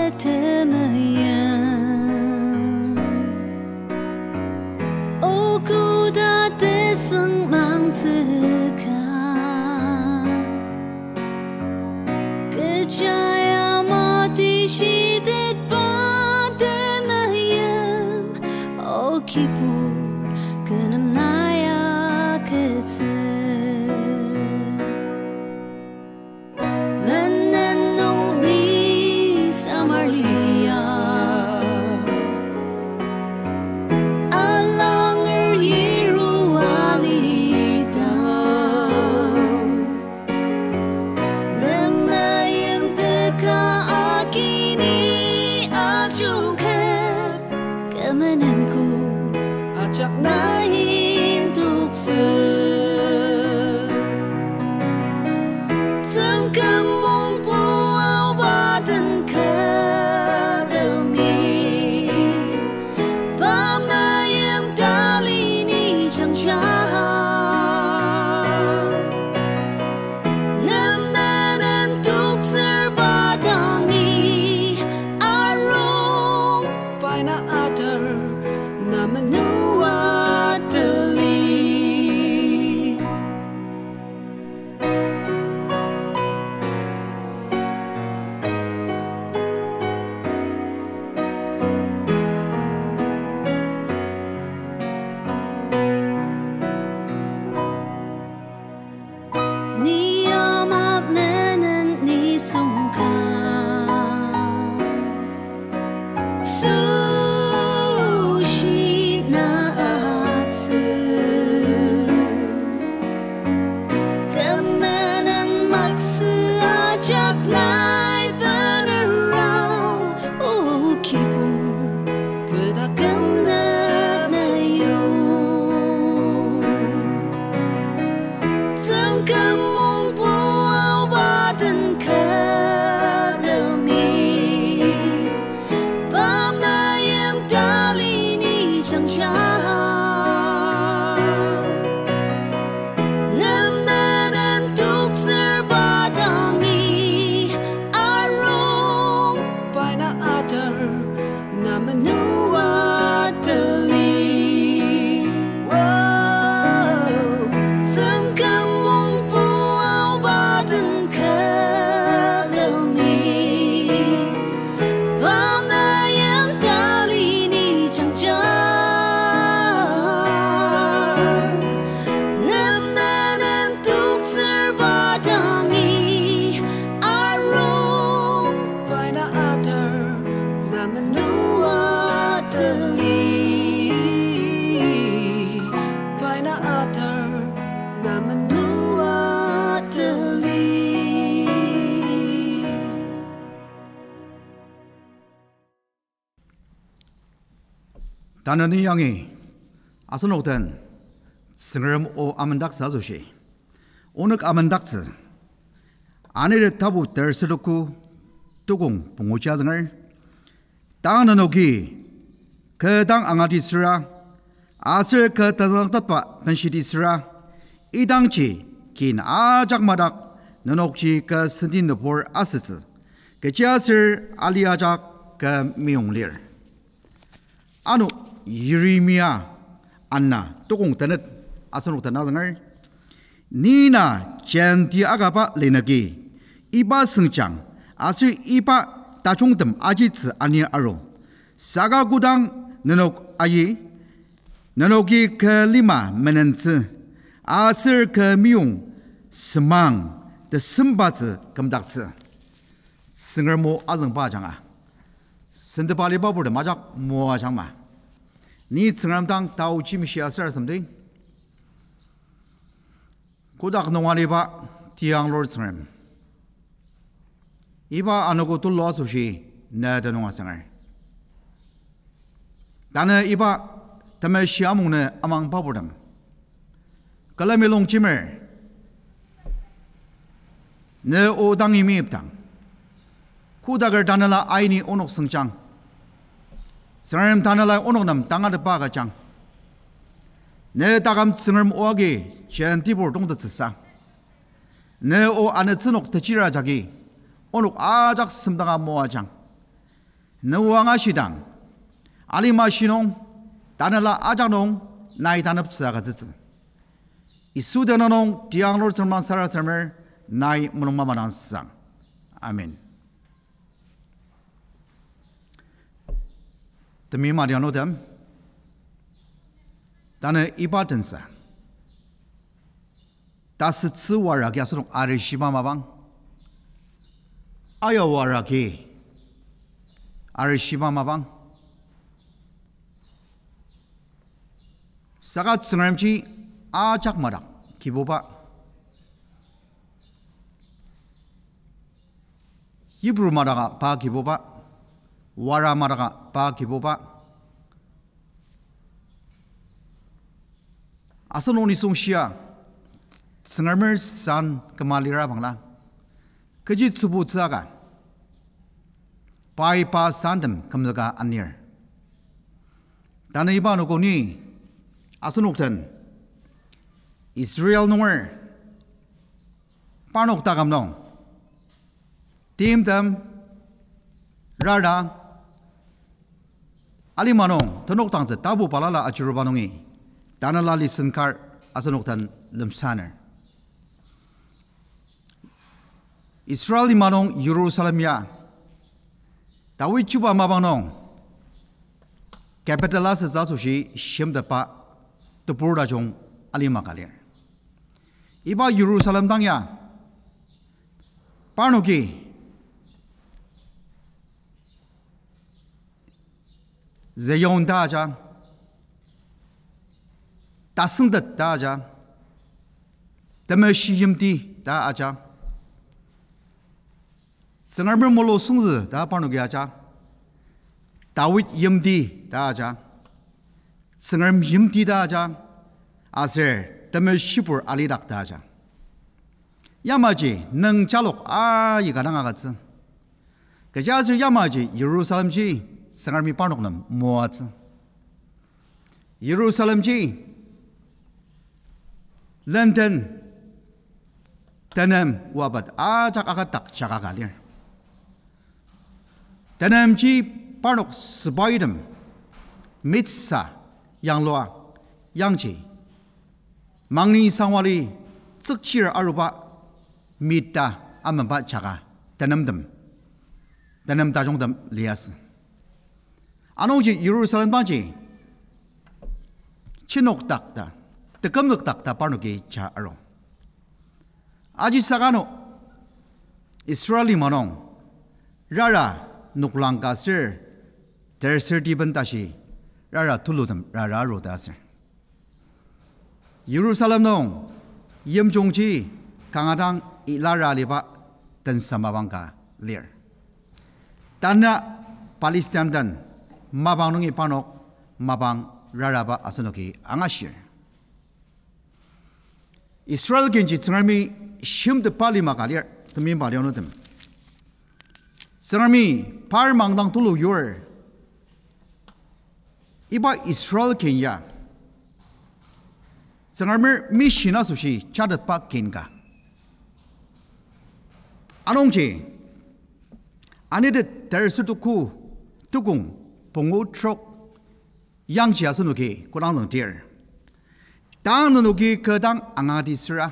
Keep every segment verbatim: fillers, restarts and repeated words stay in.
Temeim, o koda tesüngmangtsüka, kecha ya matishitetba temeim, o Kibur, kü nem nai agütsü. Menen nung ni samar lia, alanger yiru alidang, ne meimteka agi ni ajungket, kü menen ko ajak na indoktsü. Tsüngkang mungpu aoba den külemi, pa meim tali ni jangja. Ne menen toktsürba dangi arung, pai na atar na menoa tali. Ni ama menen nisung ka, süshi na asü. Kü menen maksü ajak nai benerang, o Kibur, kü taküm ne meyong. Tsüngkang mungpu aoba den külemi, pa meim tali ni jangja. Ne menen toktsürba dangi arung, pai na atar na menoa tali. Tsüngkang mungpu aoba den külemi, pa meim tali ni jangja. Ne menen toktsürba dangi arung, pai na atar na menoa tali. Pai na atar na menoa tali. Tanü ni yangi asenok den Tsüngrem o amendaktsü asoshi onük amendaktsü. Anir tapu tersüloku tukong punguji azünger. Tang nenoki kü dang angatisüra, aser kü tenzüktetba benshitisüra, idangji kin ajak madak nenokji kü senti nübur asütsü, kechiaser ali ajak kü meyong lir. Ano Yeremia ana tukong tenet asenok den azünger. Ni na jenti akaba linüki, iba süngjang aser iba tajungtem ajitsü ani aru. Saka kodang nenok ayi, nenoki kü lima menentsü, aser kü meyong semang tesembatsü kümdaktsü. Tsüngrem o azüngba ajanga sentepa aliba purtem ajak moajangma. Ni Tsüngrem dang taochi meshia sarasademdi. Kotak nung aliba tiyanglur Tsüngrem, iba anogo tulu asoshi ne tenüng azünger. Tanü iba temeshi amung nü amangba purtem külemi longjemer, ne o dangi meimdang, kotaker tanela aini onok süngjang, Tsüngrem tanela onok nem tangatetba agüjang. Ne taküm Tsüngrem o agi jentibur tongtettsüsa, ne o anütsünok techira jagi onok ajak semdanga moajang. Nüwa angashidang, alima shinung, tanela ajak nung, nai taneptsü agütsütsü. Yisu tenüng nung tianglur Tsüngrem sarasademer, nai mulung mamadang sang. Amen. Temeim adianutem, tanü iba tensa tasütsü wara agi asenok arishiba mapang, aya wara agi arishiba mapang. Saka Tsüngremji ajak madak Kibuba. Hebrew madaka pa Kibuba, wara madaka pa Kibuba. Asenok nisung shia, Tsüngremer san küma lira bangla, kechi tsübutsü aka, pai pa santem kümzüka anir. Tanü iba nokoni asenok den Israel nunger parnok taküm nung timtem, rara, alima nung tenok dangtsü tapu balala ajuruba nungi, tanela lesson kar asenok den lemsaner. Israel lima nung Jerusalem ya Dawid chuba mapang nung capital asütsü asoshi shimtetba tebur tajung alima ka lir. Iba Jerusalem dang ya parnoki Zion ta aja, tasüngtet ta aja, temeshi yimti ta aja, Tsüngremer mulu süngzü ta parnoki aja, Dawid yimti ta aja, Tsüngrem yimti ta aja, aser temeshibur alidak ta aja. Yamaji nüng jalok aika dang agütsü. Kechiaser yamaji Jerusalemji Tsüngremi parnok nem moatsü. Jerusalemji lenden tenem wabat ajak akatak jaka ka lir. Tenemji parnok sepaitem mitsa yanglua yangji mangni sangwali tsükchir aruba mita amenba jaka tenemtem, tenem tajungtem liasü. Anungji Jerusalem dangji chinokdak ta, tekümnükdak ta parnoki ja aru. Ajisaka ano Israel lima nung rara noklang ka ser, tersürtiben tashi rara tulutem rara aru ta aser. Jerusalem nung yimjungji kanga dang ilara aliba tensa mapang ka lir. Tanü Palestine den mapang nungi parnok mapang raraba asenoki angashir. Israel kinji Tsüngremi shimtetba lima ka lir, temeimba lianutem. Tsüngremi par mangdang tulu yur. Iba Israel kin ya Tsüngremer mission asoshi jatetba kin ka. Anungji, anitet tersür tuku, tukong pungu trok yangji asenoki kodang züngdir, tang nenoki kü dang angati süra,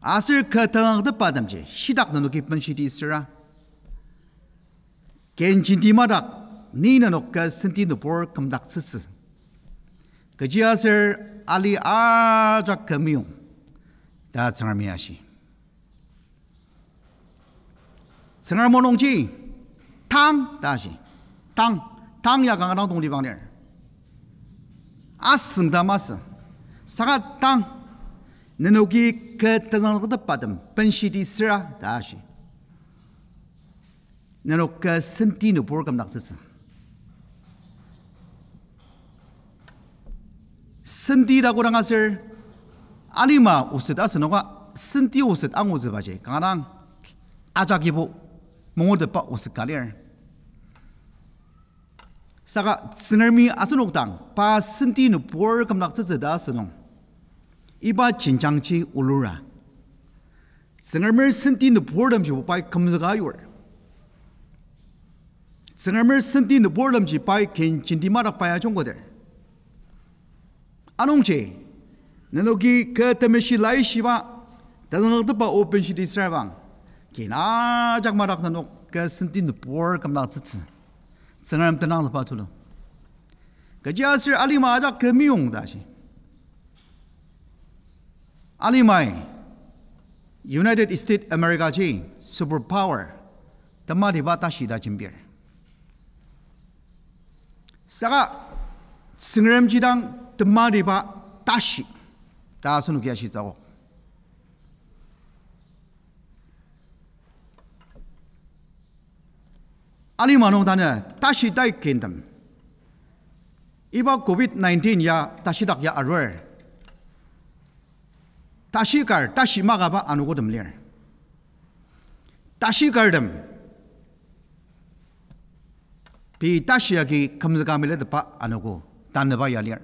aser kü tenangtepatemji shitak nenoki benshiti süra, ken jenti madak ni nenok kü senti nübur kümdaktsütsü, kechiaser ali ajak kü meyong ta Tsüngremi ashi. Tsüngrem o nungji tang ta ashi. Tang, tang ya kanga dang tongtibang lir. Asüng ta masü. Saka tang, nenoki kü tenangtepatem benshiti süra ta ashi. Nenok kü senti nübur kümdaktsütsü. Senti ta kodang aser, alima oset asenoka, senti oset angutsübaji kanga dang ajakibo mangutetba oset ka lir. Saka Tsüngremi asenok dang pa senti nübur kümdaktsütsü ta asünung, iba jenjangji olura Tsüngremer senti nüburtemjibo pai kümzüka yur. Tsüngremer senti nüburtemji pai kin jenti madak pai ajungkoder. Anungji, nenoki kü temeshi laishiba, tenüngdaktepa open shiti süra bang, kin ajak madak nenok kü senti nübur kümdaktsütsü. Tsüngrem tenangzükba tulu. Kechiaser alima ajak kü meyong ta shi. Alimai United States America ji superpower tematiba tashi ta jembir. Saka Tsüngremji dang tematiba tashi ta asenoki ashitsü akok. Alima nung tanü tashi tai kintem. Iba covid nineteen ya tashidak ya arur. Tashi kar, tashi makaba anogotem lir. Tashi kartem pei tashi agi kümzüka miletepa anogo tanüba ya lir.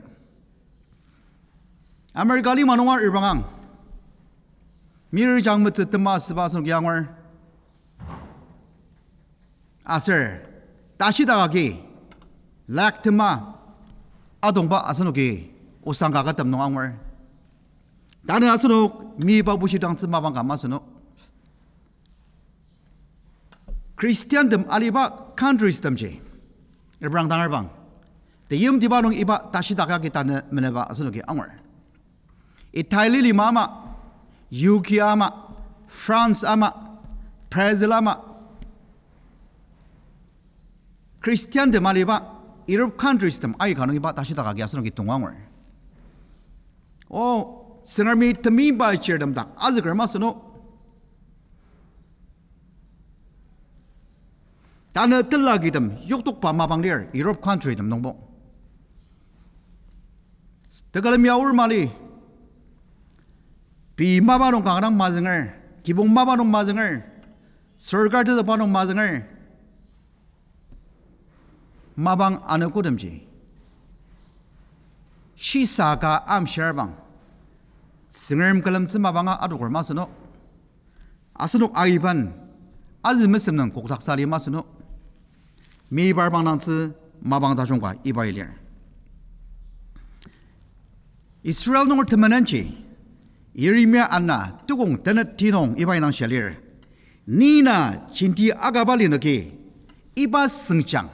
America lima nunga repangang, mirijang metsü tema asüba asenoki angur. Aser tashidak agi lakh tema adongba asenoki osang kaketem nung angur. Tanü asenok miba bushidangtsü mapang ka masü no. Christiantem aliba countries temji reprang tangar bang, teyimtiba nung iba tashidak agi tanü meneba asenoki angur. Italy lima ama, U K ama, France ama, Brazil ama, Christiantem aliba Europe countries tem aika nung iba tashidak agi asenoki tonga angur. O, Tsüngremi temeiba chirtem dak azüker masü no. Tanü telakitem yoktokba mapang lir Europe country tem nungbo. Tekülem ya aor mali. Pei mapa nung kanga dang mazünger, kibong mapa nung mazünger, sorkar teteba nung mazünger, mapang anogotemji shisa ka amshir bang, Tsüngrem külemtsü mapanga adoker masü no. Asenok aiben azü mesem nung kokdaktsü ali masü no. Mibar bangdangtsü mapang tajung ka iba lir. Israel nunger temenenji Yeremia ana tukong tenet ti nung iba inang shia lir. Ni na jenti akaba linoki iba süngjang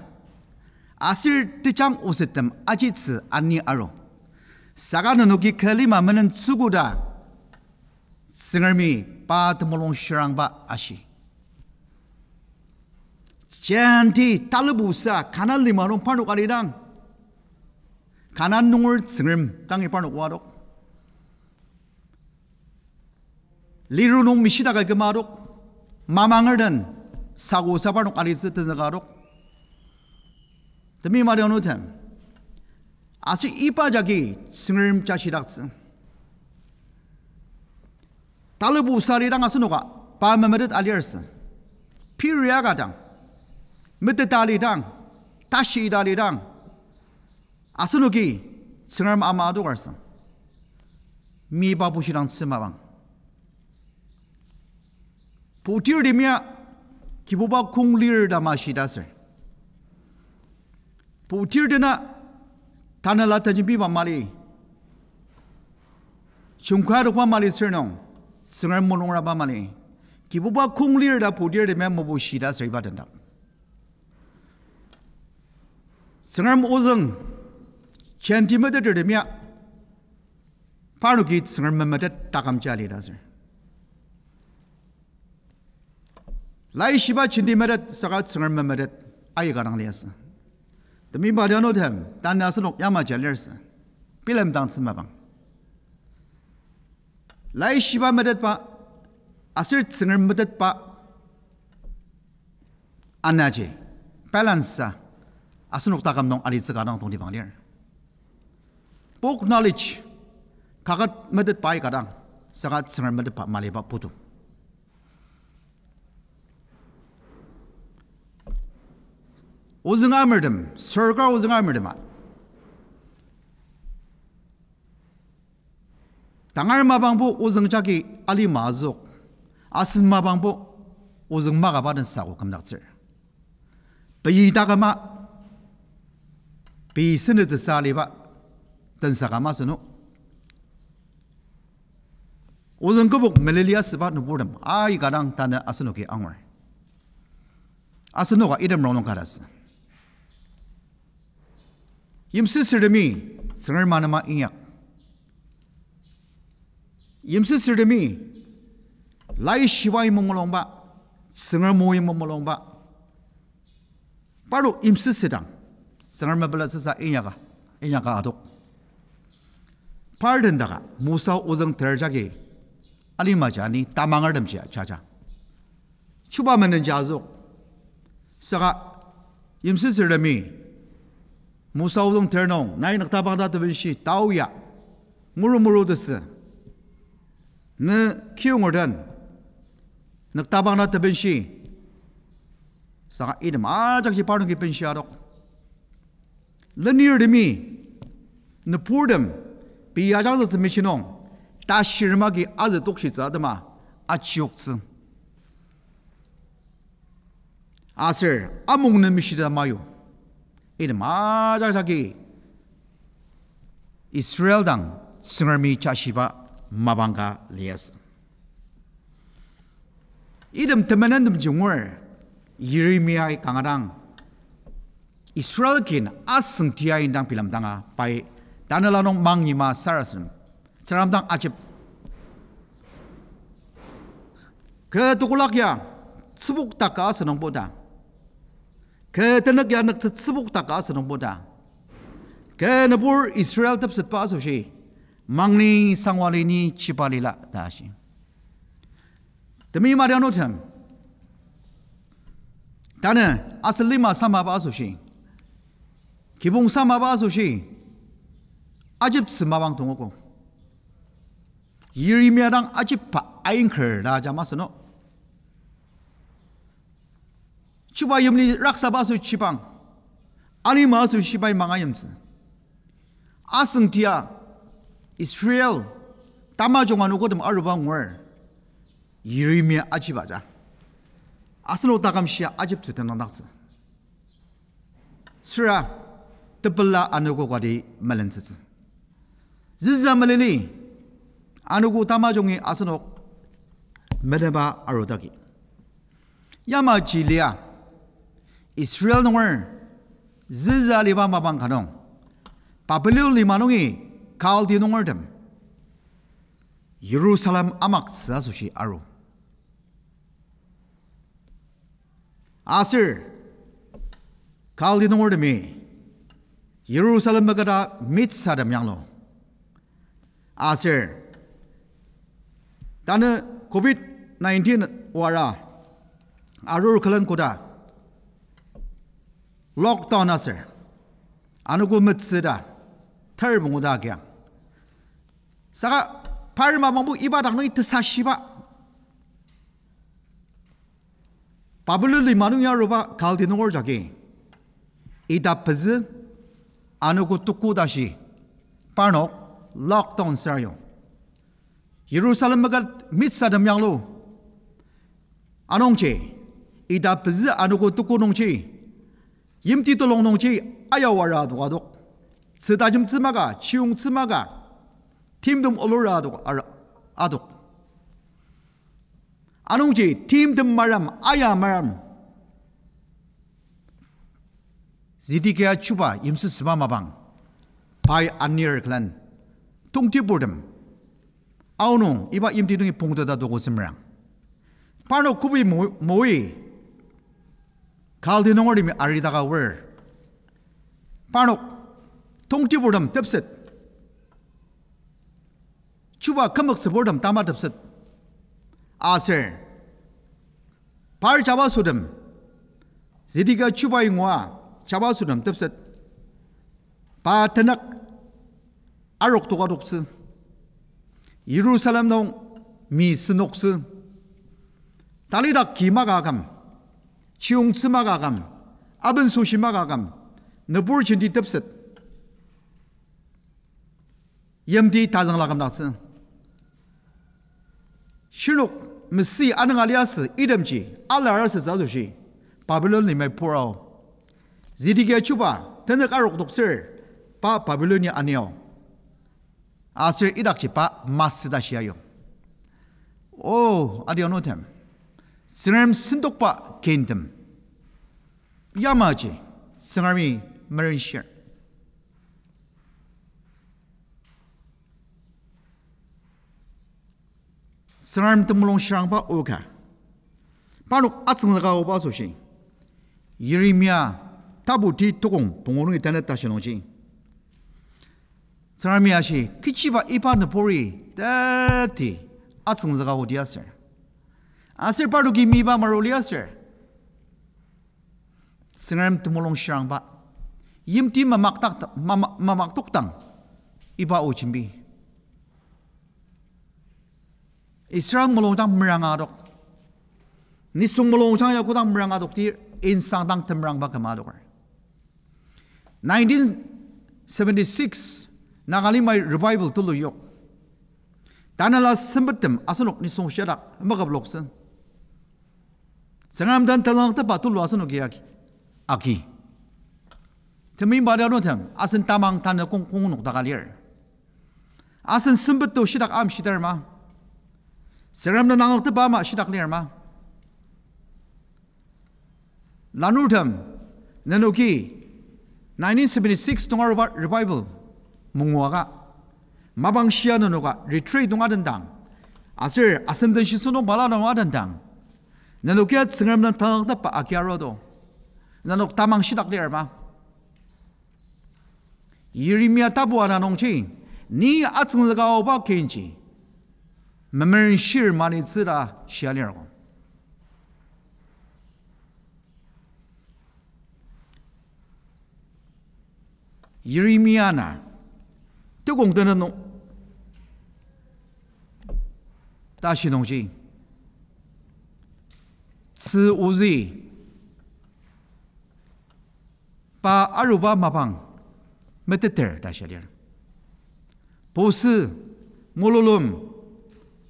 aser tejang osettem ajitsü ani aru. Saka nenoki kü lima menen tsükoda Tsüngremi pa temulung shirangba ashi. Jenti talibusa Kanan lima nung parnok alidang, Kanan nunger Tsüngrem dangi parnok oadok. Liru nung mishidaka kümadok, mamangertem sakosa parnok alitsü tenzüka adok. Temi madi anutem. Aser iba jagi Tsüngrem jashidaktsü. Talibusa alidang asenoka pa memetet aliarsü. Piriaka dang, meteta alidang, tashi ita alidang, asenoki Tsüngrem ama adokarsü. Miba bushidangtsü mapang. Putirtemi ya Kibuba kong lir ta mashita ser. Putirtemi na tanela tajembiba mali, shungkadokba mali sür nung, Tsüngrem mulungraba mali, Kibuba kong lir ta putirtemi ya mebushita ser iba tendak. Tsüngrem ozüng, jenti metetertemi ya, parnoki Tsüngrem memetet taküm jali ta ser. Laishiba jenti metet saka Tsüngrem memetet aika dang liasü. Temi madi anutem, tanü asenok yamaji aliarsü. Bilemdangtsü mapang. Laishiba metetba aser Tsüngrem metetba anaji balance-a asenok taküm nung alitsü ka dang tongtibang lir. Book knowledge, kaket metetba aika dang, saka Tsüngrem metetba maliba putu. Ozüng amertem, sorkar ozüng amertem a, tangar mapangbo ozüng jagi alima azük, asen mapangbo ozüng makaba den sako kümdaktsür. Pei taküma, pei senütsüsa aliba, tensa kama asünung. Ozüng kübok melili asüba nüburtem aika dang tanü asenoki angur. Asenoka item rongnung ka ta asü. Yimsüsürtemi Tsüngrem anema inyak. Yimsüsürtemi laishibai mamulungba, Tsüngrem oi mamulungba. Parnok yimsüsüdang, Tsüngrem mepelatsüsa inyaka, inyaka adok. Par tendaka, Mosa ozüng ter jagi, alima jani tamangertemji jaja. Chuba menenji azük. Saka yimsüsürtemi, Mosa ozüng ter nung, nai nüktabang ta tebenshi, tao ya, muru muru tesü. Ne kiyongertem, nüktabang ta tebenshi. Saka item ajakji parnoki benshi adok. Lenirtemi, nüburtem, pei ajangzüktsü michi nung, tashirem agi azü tokshitsü atema, achioktsü. Aser amung nü mishita mayu. Item ajak jagi Israel dang Tsüngremi jashiba mapang ka liasü. Item temenentemji ngur Yeremiai kanga dang Israel kin asüngtia indang bilemdanga pai tanela nung mangyima sarasadem, Tsüngrem dang ajep. Kü tekolak ya tsübok taka asünungbo ta. Kü tenük ya nüktsü tsübok taka asünungbo ta. Kü nübur Israel tepsetba asoshi, mangni sangwali ni chiba lila ta shi. Temi madianutem, tanü asen lima samaba asoshi, kibong samaba asoshi, ajeptsü mapang tongogo. Yeremia dang ajepba ainker ta ja masü no. Chuba yimli raksaba asoshi chibang, alima asoshi shibai mangayimtsü. Asüngtia Israel tamajung anogotem aruba ngur Yeremia ajiba ja. Asenok taküm shia ajeptsü tenangdaktsü. Süra tepela anogo kati melentsütsü. Züza melili, anogo tamajungi asenok meneba arudaki. Yamaji lia, Israel nunger züza aliba mapang ka nung, Babilon lima nungi Kaldi nungertem Jerusalem amaktsü asoshi aru. Aser Kaldi nungertemi Jerusalem meketa mitsatem yanglu. Aser tanü covid nineteen wara arur külen koda lockdown aser anogo metsü ta ter pungu ta agiang. Saka par mapangbo iba dak nungi tesashiba Babilon lima nungi aruba Kaldi nunger jagi ita pezü anogo tuku tashi parnok lockdown sür yong Jerusalem meket mitsatem yanglu. Anungji ita pezü anogo tuku nungji yimti tulung nungji ayawara adok adok, tsütajemtsü maka, chiyungtsü maka, timtem olura adok, ara-, adok. Anungji timtem marem, aya marem, Zedekia chuba yimsüsüba mapang, pai anir külen tongtibur tem aonung iba yimti nungi pongteta toko semerang. Parnok kübok mo-, moi Kaldi nungertemi aridaka aor, parnok tongtibur tem tepset, chuba kümzüktsüburtem tama tepset. Aser par jabasotem, Zedekia chuba ingua jabasotem tepset, pa tenük aroktok adoktsü, Jerusalem nung mi senoktsü, talidak ki maka aküm, chiyungtsü maka aküm, abensoshi maka aküm, nübur jenti tepset yimti tazüngla kümdaktsü. Shirnok mesüi anünga liasü itemji alar asütsü asoshi Babilon limai purao. Zedekia chuba tenük arok toktsür, pa Babiloni anio. Aser idakji pa masü ta shia yong. O, adi anutem, Tsüngrem sentokba kintem yamaji Tsüngremi merenshir. Tsüngrem temulung shirangba oka, parnok atsüngzüka aoba asoshi, Yeremia tapu ti tukong pungu nungi tanü tashi nungji, Tsüngremi ashi, kechiba iba nüburi teti atsüngzüka odi aser, aser parnoki miba maruli aser, Tsüngrem temulung shirangba, yimti mamaktak-, mama-, mamaktokdang iba o jembi. Israel mulung dang meranga adok, nisung mulung dang ya kodang meranga adokti, insang dang temerangba küma adoker. Nineteen seventy-six Naga limai revival tulu yok. Tanela sempettem asenok nisung shitak meküploktsü. Tsüngrem den talangtepa tulu asenoki agi, agi. Temeimba anutem, asen tamang tanü kong, kong nokdaka lir. Asen sempet to shitak amshitar ma? Tsüngrem den nangaktepa ama shitak lir ma? Lanurtem, nenoki nineteen seventy-six nung aruba revival mungua ka, mapang shia nenoka retreat nung adendang, aser asen den shiso nung bala nung adendang, nenokia Tsüngrem den talangtepa agi aru do, nenok tamang shitak lir ma? Yeremia tapu ana nungji, ni atsüngzüka aoba kinji memerenshir manitsü ta shia lir ko. Yeremia na tukong tenü nung tashi nungji, tzü ozü pa aruba mapang meteter ta shia lir. Posü, mulolom,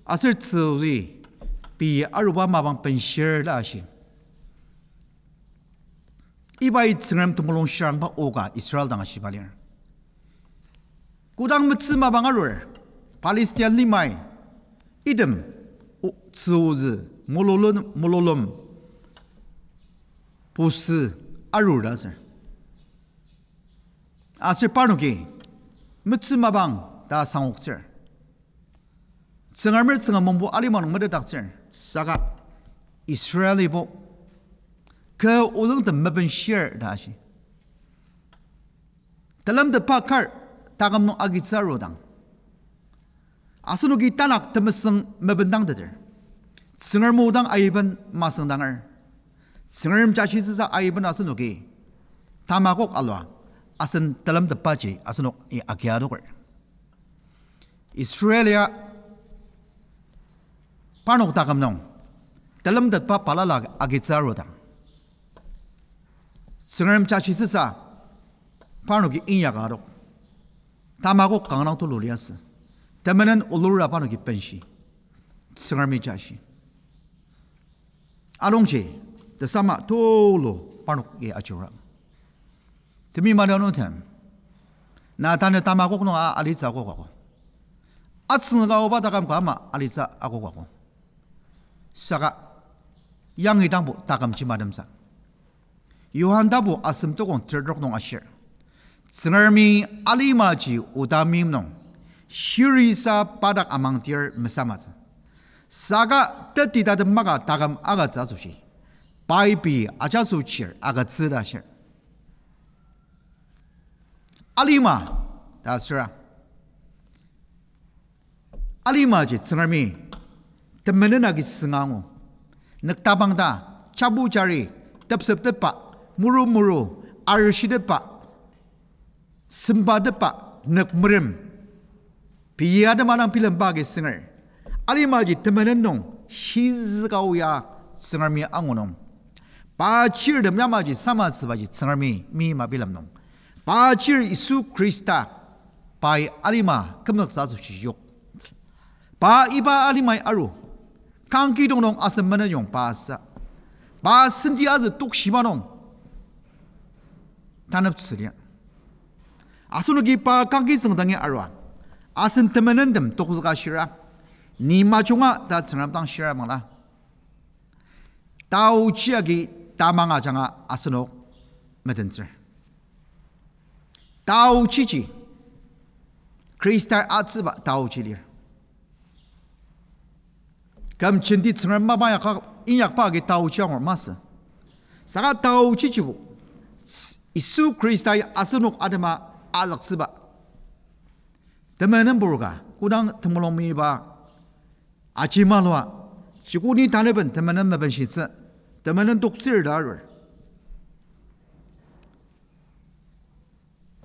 aser tzü ozü pei aruba mapang benshir ta ashi. Ibai Tsüngrem temulung shirangba oka Israel dang ashiba lir. Kodang metsü mapang arur, Palestine limai, item, o-, tzü ozü, mulolom, mulolom, posü arur ta aser, aser parnoki metsü mapang ta sangoktsür. Tsüngremer Tsüngrem mungbo alima nung metetdaktsür, saka Israelibo kü ozüngtem mebenshir ta ashi. Telemtetba kar taküm nung agitsü arudang, asenoki tanak temesüng mebendangteter. Tsüngrem o dang aiben masüngdanger. Tsüngrem jashitsüsa aiben asenoki tamakok alua, asen telemtetbaji asenok i agia adoker. Israel ya parnok taküm nung telemtetba balala agitsü arudang, Tsüngrem jashitsüsa parnoki inyaka adok. Tamakok kanga dang tulu liasü. Temenen olura parnoki benshi. Tsüngremi jashi. Anungji, tesama tulu parnoki ajura. Temi mali anutem, na tanü tamakok nung a- alitsü akok ako. Atsüngka oba taküm ka ama alitsü akok ako. Saka yangi dangbo takümji mademtsü. Johan tapu asem tokong tertrok nung ashir, Tsüngremi alimaji oda meim nung shirisa pa dak amangdir mesamatsü. Saka tetitatem maka taküm agütsü asoshi, pai pei ajaso chir agütsü ta shir. Alima ta süra, alimaji Tsüngremi temenen agi sünga angu. Nüktapang ta, chabu chari, tepseptetba, muru muru, arshitetba, sempatepba, nükmerem, pei atema dang bilemba agi sünger. Alimaji temenen nung shizükao ya Tsüngremi angu nung, pa chirtem yamaji samatsübaji Tsüngremi meima bilem nung, pa chir Yisu Khrista, pai alima kümzüktsü asoshi yok. Pa iba alimai aru, kangkidong nung asem meneyong pa sa. Pa senti azü tokshiba nung, taneptsü lir. Asenoki pa kangki tsüngdangi arua, asen temenentem tokzüka shira, ni majunga ta Tsüngrem dang shira bangla, taochi agi tamang ajanga asenok metentsür. Taochiji Khrista atsüba taochi lir. Küm jenti Tsüngrem mapa inyaka, inyakba agi taochi angur masü. Saka taochijibo, Yisu Khrista asenok atema azüktsüba. Temenenbur ka, kodang temulung meyipa ajimalua, jikoni taneben temenen mabenshitsü, temenen toktsür ta arur.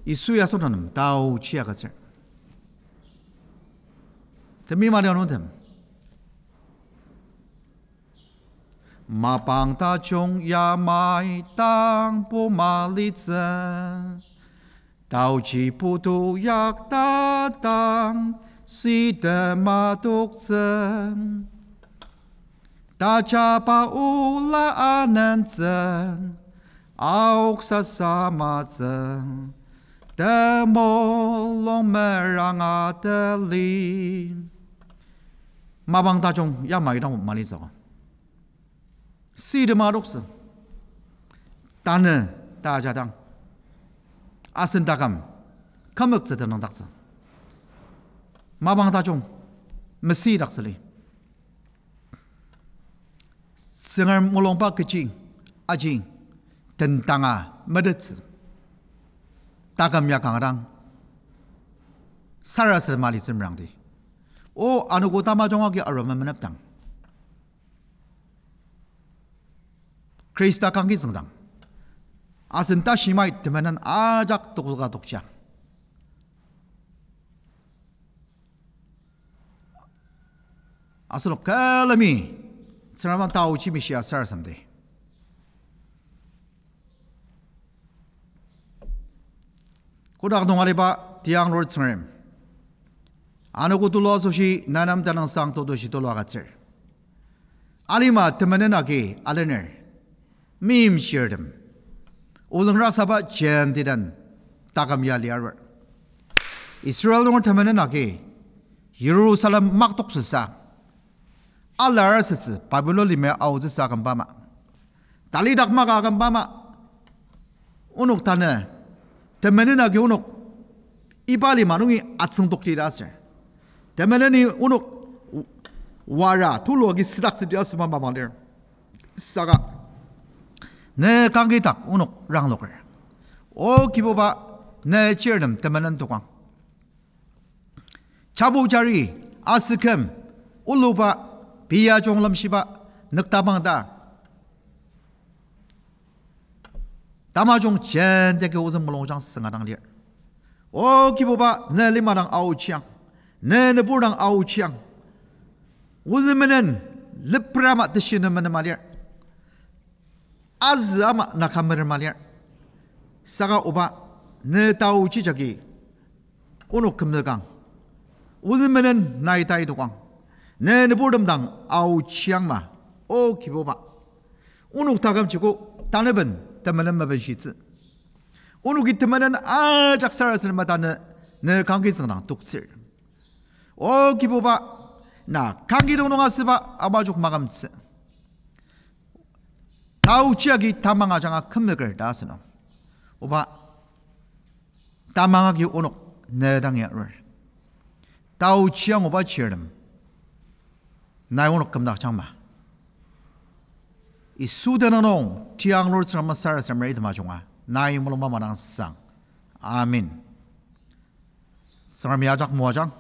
Yisu ya asenok nem taochi agütsür. Temeim adianutem, mapang tajung yamai tangbo malitsü, taochi putu yakta dang sitema toktsü. Tajaba ola anentsü, aoksa samatsü, temulung meranga teli. Mapang tajung yamai dang malitsü. Sitema toktsü. Tanü tajadang, asen taküm kümzüktsü tenüngdaktsü. Mapang tajung mesüidaktsüli. Tsüngrem mulungba kechi aji tendanga metettsü taküm ya kanga dang sarasadema litsü merangdi. O anogo tamajung agi arua memenepdang, Khrista kangki tsüngdang, asen tashimai temenen ajak tokzüka tokjang. Asenok külemi Tsüngrem dang taochi mishia sarasademdi. Kotak nung aliba tianglur Tsüngrem, anogo tulu asoshi nenem tenüngsang totoshi tulu agütsür. Alima temenen agi alener meimchirtem, ozüng raksaba jenti den taküm ya liarur. Israel nunger temenen agi Jerusalem maktoksüsa alar asütsü Babilon lima aotsüsa akümba ama, talidak maka akümba ama, onok tanü temenen agi onok iba lima nungi atsüngtokti ta aser, temeneni onok wara tulu agi südaktsüdi asüba mapang lir. Saka ne kangkidak onok rangloker. O Kibuba, ne chirtem temenen tokang. Chabu jari, aseküm, oluba, pei ajung lemshiba, nüktabang ta tamajung jentaki ozü mulungjang sünga dang lir. O Kibuba, ne lima dang aochiang, ne nübur dang aochiang. Ozü menen lepra ama teshi ne menema lir. Azü ama naka merema lir. Saka Oba, ne taochi jagi onok kümzükang. Ozü menen nai tai tokang. Ne nüburtem dang aochiangma, O Kibuba, onok taküm joko taneben temenen mabenshitsü. Onoki temenen ajak sarasadema tanü ne kangki tsüngdang toktsür. O Kibuba, na kangki dong nung asüba amajok makümtsü. Taochi agi tamang ajanga kümzüker ta asünung, Oba, tamang agi onok ne dang yarur. Taochiang Oba chirtem, nai onok kümdakjangma. Yisu tenüng nung tianglur Tsüngrem sarasademer item ajunga nai mulungba madang sang. Amen. Tsüngremi ajak moajang.